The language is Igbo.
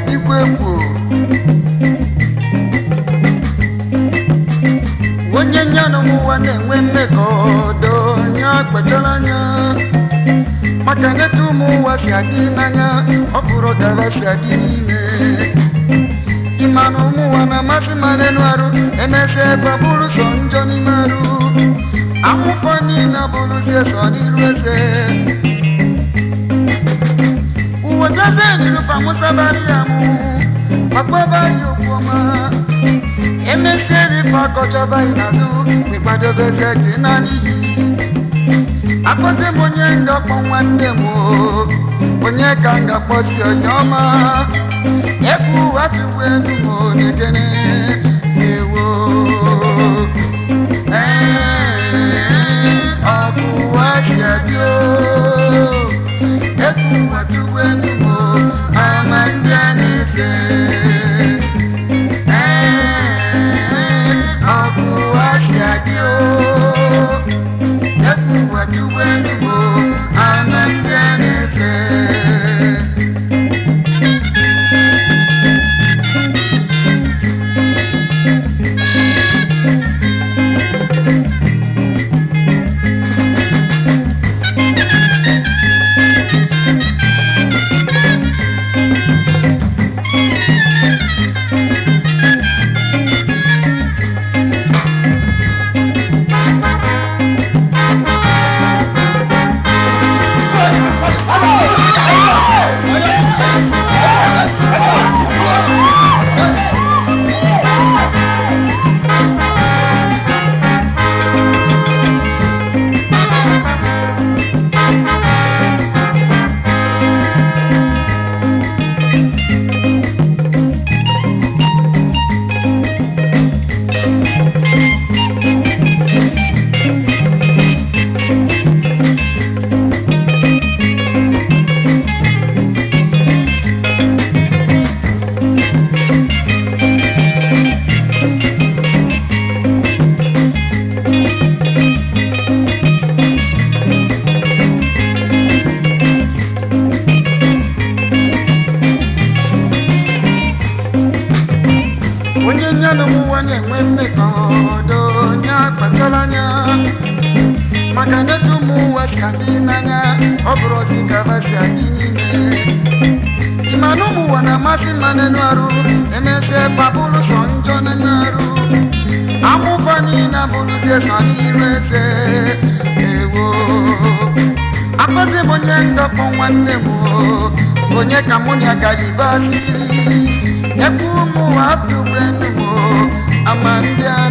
Dịkwa egwu onye nyanụ ụwa na-enwe mmekọ onye akpachara anya maka neta ụmụ ụwa si adị n'anya ọ bụrụ gaba si adị n'ime ịma na ụmụ ụwa na-amasị ma n'elu arụ emesịa ebe ọ bụrụ sọ njọ n'ime arụ amụfọ niile abụrụzie sọ n'iru eze ụwa bịazie n'irufe amụsabara ya mụ makpọba ya okwu ọma emesịa ife akọchaba ya n'azụ ịkwadobezie gị naanị iyi akpọzi m onye ngakpọ nwanne m o, onye ka m ga-akpọzi onye ọma ebu ụwa tụgbu enu m onye ewo ee ọkụ ụwa si adị o ebu ụwa tụgbu enu m o, ama ndị a na-eze ee ọkụ ụwa si adị o ebu ụwa tụgbu enu m o, ama ndị a na-eze. Onye nyanụ ụwa na-enwe mmekọ ọdọ onye akpachara anya maka netu ụmụ ụwa si adị n'anya ọ bụrụ ozi ka ha si adị n'ime ịma na ụmụ ụwa na-amasị mma n'elu arụ emesịa babụrụ sọ njọ n'elu arụ amụfa niile abụrụzie sọ n'iru eze ewo akpọzi m onye ngakpọ nwanne m o, onye ka mụ na ya gaghị bazi ekwu ụmụ ụwa atụgbu enu m o, ama ndị a